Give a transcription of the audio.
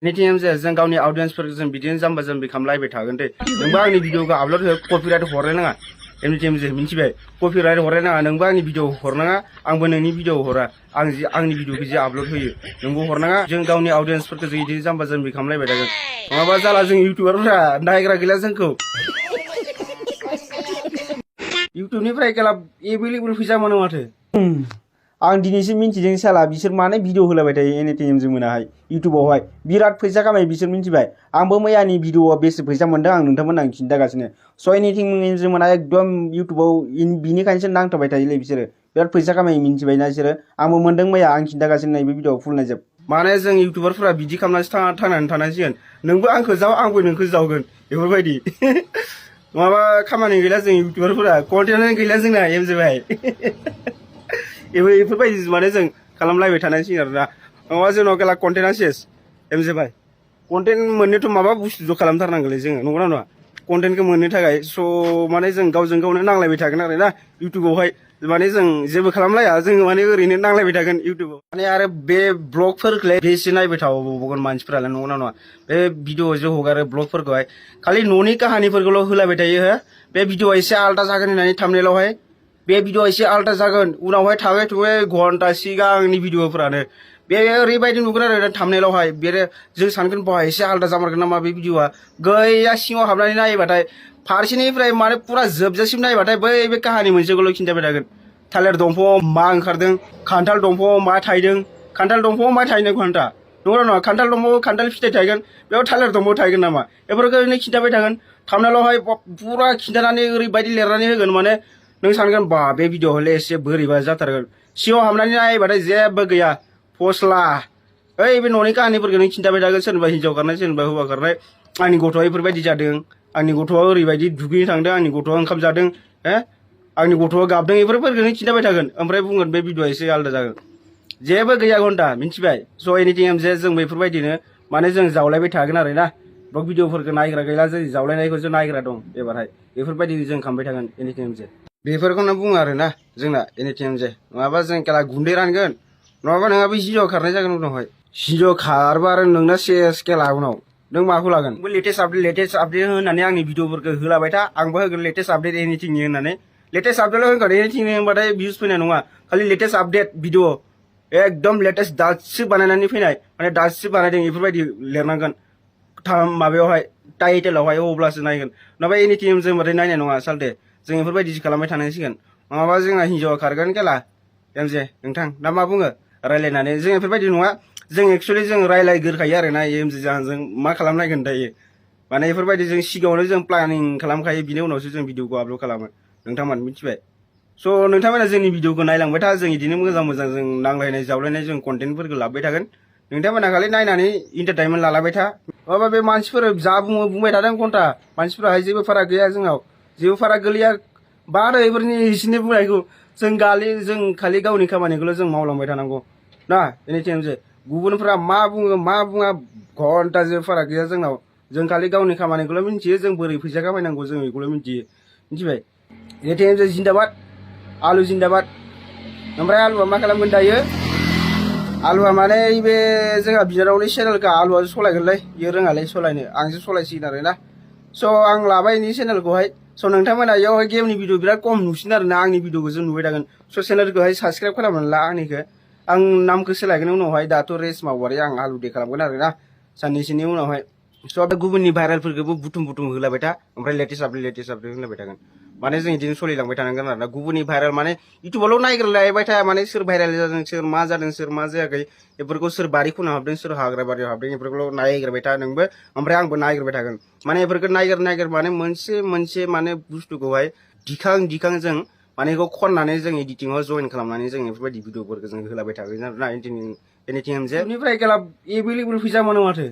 anytime जे जों गावनि ऑडियन्सफोरखौ जों बिदिनो जाम्बा जाम्बि खालामलायबाय थागोन दे नोंबो आंनि भिडिअखौ आपल'ड हो कपिराइट हरनो नाङा एनिटाइम जे मिन्थिबाय कपिराइट हरनो नाङा नोंबो आंनि भिडिअ हरनाङा आंबो नोंनि भिडिअ हरा आं जि आंनि भिडिअखौ जे आपल'ड होयो नोंबो हरनाङा जों गावनि ऑडियन्सफोरखौ जों बिदिनो जाम्बा जाम्बि खालामलायबाय थागोन नङाबा जाला जों इउटुबारफोरा नायग्रा गैला जोंखौ इउटुबनिफ्राय केला एभेलेबल फैसा मोनो माथो आं दिनैसो मिन्थिदों साला बिसोर मानो भिडिअ होलायबाय थायो एनिटाइम जों मोनाहाय इउटुबावहाय बिराद फैसा खामायो बिसोर मिन्थिबाय आंबो मैयानि भिडिअआव बेसे फैसा मोनदों आं नोंथांमोन आं खिन्थागासिनो स' एनिटाइम जों मोना एकदम इउटुबाव बिनिखायसो नांथाबबाय थायोलै बिसोरो बिराद फैसा खामायो मिन्थिबायना बिसोरो आंबो मोनदों मैया आं खिन्थागासिनो नैबे भिडिअआव फुल नायजोब माने जों इउटुबारफोरा बिदि खालामनासो थांनानै थानांसिगोन नोंबो आंखौ जाव आंबो नोंखौ जावगोन बेफोरबायदि नङाबा खामानि गैला जों इउटुबारफोरा कन्टेन्टआनो गैला जोंना एमजेबाय बेफोरबायदि माने जों खालामलायबाय थानांसिगोन आरोना नङाबा जोंनाव गेला कन्टेन्टआ सेस एमजेबाय कन्टेन्ट मोननोथ' माबा बुस्थु खालामथारनांगौलै जोङो नंगौना नङा कन्टेन्टखौ मोननो थाखाय स' माने जों गावजों गावनो नांलायबाय थागोन आरोना इउटुबावहाय माने जों जेबो खालामलाया जोङो माने ओरैनो नांलायबाय थागोन इउटुबाव माने आरो बे ब्लगफोरखौलाय बेसे नायबाय थाबावगोन मानसिफोरालाय नंगौना नङा बे भिडिअ जे हगारो ब्लगफोरखौहाय खालि न'नि काहानिफोरखौल' होलायबाय थायो हो बे भिडिअआ एसे आलदा जागोन होननानै थाम्बनेलावहाय बे भिडिअआ एसे आलदा जागोन उनावहाय थाङै थुङै घन्टा सिगांनि भिडिअफोरानो बे ओरैबायदि नुगोन आरो थाम्बनेलावहाय बे जों सानगोन बहा एसे आलदा जामारगोन नामा बे भिडिअआ गैया सिङाव हाबनानै नायोबाथाय फारसेनिफ्राय माने पुरा जोबजासिम नायबाथाय बै बे काहानि मोनसेखौल' खिन्थाबाय थागोन थालिर दंफाङाव मा ओंखारदों खान्थाल दंफाङाव मा थायदों खान्थाल दंफाङाव मा थायनो घन्टा नंगौना नङा खान्थाल दंफाङाव खान्थाल फिथाइ थायगोन बेयाव थालिर दंफाङाव थायगोन नामा बेफोरखौ ओरैनो खिन्थाबाय थागोन थाम्बनेलावहाय पुरा खिन्थानानै ओरैबायदि लिरनानै होगोन माने नों सानगोन बा बे भिडिअआवलाय एसे बोरैबा जाथारगोन सिङाव हाबनानै नायबाथाय जेबो गैया फस्ला ओइ बे न'नि काहानिफोरखौ नों खिन्थाबाय थागोन सोरनिबा हिन्जाव खारनाय सोरनिबा हौवा खारनाय आंनि गथ'आ बेफोरबायदि जादों आंनि गथ'आ ओरैबायदि दुगैनो थांदों आंनि गथ'आ ओंखाम जादों हो आंनि गथ'आ गाबदों बेफोरखौ नों खिन्थाबाय थागोन ओमफ्राय बुंगोन बे भिडिअआ एसे आलदा जागोन जेबो गैया घन्टा मिन्थिबाय स' एनिटाइम जे जों बेफोरबायदिनो माने जों जावलायबाय थागोन आरोना ब्लग भिडिअफोरखौ नायग्रा गैला जों जावलायनायखौ जों नायग्रा दं एबारहाय बेफोरबायदि जों खालामबाय थागोन एनिटाइम जे बेफोरखौनो बुङो आरोना जोंना एनिटाइम जे नङाबा जों खेला गुन्दै रानगोन नङाबा नोंहाबो हिजाव खारनाय जागोन उनावहाय हिजाव खारबा आरो नोंना सेस खेला उनाव नों माखौ लागोन लेटेस्ट आपडेट होननानै आंनि भिडिअफोरखौ होलाबाय था आंबो होगोन लेटेस्ट आपडेट एनिथिंनि होननानै लेटेस्ट आपडेटल' होगोन एनिथिंनि होनबाथाय भिउस फैनाय नङा खालि लेटेस्ट आपडेट भिडिअ एकदम लेटेस्ट दासो बानायनानै फैनाय माने दासो बानायदों बेफोरबायदि लिरनांगोन माबायावहाय टाइटेलावहाय अब्लासो नायगोन नङाबा एनिथिं जोंबाथाय नायनाय नङा सालथे जों बेफोरबायदिसो खालामबाय थानांसिगोन नङाबा जोंना हिन्जावा खारगोन खेला एमजे नोंथां दा मा बुङो रायलायनानै जों बेफोरबायदि नङा जों एक्सुवेलि जों रायलायग्रोखायो आरोना एमजे जों मा खालामनायगोन दायो माने बेफोरबायदि जों सिगाङावनो जों प्लानिं खालामखायो बिनि उनावसो जों भिडिअखौ आपल'ड खालामो नोंथांमोन मिथिबाय स' नोंथांमोना जोंनि भिडिअखौ नायलांबाय था जों बिदिनो मोजां मोजां जों नांलायनाय जावलायनाय जों कन्टेन्टफोरखौ लाबोबाय थागोन नोंथांमोना खालि नायनानै इन्टारटेनमेन्ट लालाबाय था नङाबा बे मानसिफोर जा बुङो बुंबाय थादों घन्टा मानसिफोराहाय जेबो फाराग गैया जोंनाव जेबो फाराग गोलैया बारो बेफोरनि बिसोरनि बुंनायखौ जों खालि गावनि खामानिखौल' जों मावलांबाय थानांगौ ना एनिटाइम जे गुबुनफ्रा मा बुङो मा बुङा घन्टा जेबो फाराग गैया जोंनाव जों खालि गावनि खामानिखौल' मिन्थियो जों बोरै फैसा खामायनांगौ जों बेखौल' मिन्थियो मिथिबाय एनिटाइम जे जिन्दाबाद आलु जिन्दाबाद ओमफ्राय आलुआ मा खालामगोन दायो आलुआ माने बे जोंहा बिनानावनि चेनेलखौ आलुआसो सलायगोनलै बियो रोङालै सलायनो आंसो सलायसिगोन आरोना स' आं लाबाय बेनि चेनेलखौहाय स' नोंथांमोना बेयावहाय गेमनि भिडिअ बिराद खम नुसिन आरोना आंनि भिडिअखौ जों नुबाय थागोन स' चेनेलखौहाय साबसक्राइब खालामनानै ला आंनिखौ आं नामखौ सोलायगोन उनावहाय दाथ' रेस मावबाय आं आलु दे खालामगोन आरोना साननैसोनि उनावहाय स' गुबुननि भाइरेलफोरखौबो बुथुम होलायबाय था ओमफ्राय लेटेस्ट आपडेट होलायबाय थागोन माने जों बिदिनो सोलिलांबाय थानांगोन आरोना गुबुननि भाइरेल माने इउटुबावल' नायग्रोलायबाय था माने सोर भाइरेल जादों सोर मा जायाखै बेफोरखौ सोर बारि खना हाबदों सोर हाग्रा बारियाव हाबदों बेफोरखौल' नायग्रोबाय था नोंबो ओमफ्राय आंबो नायग्रोबाय थागोन माने बेफोरखौ नायग्र माने मोनसे माने बुस्थुखौहाय दिखां जों माने बेखौ खननानै जों एडिटिंआव जइन खालामनानै जों बेफोरबायदि भिडिअफोरखौ जों होलाबाय थागोन आरोना एनिटाइम जे बेनिफ्राय एभेलेबल फैसा मोनो माथो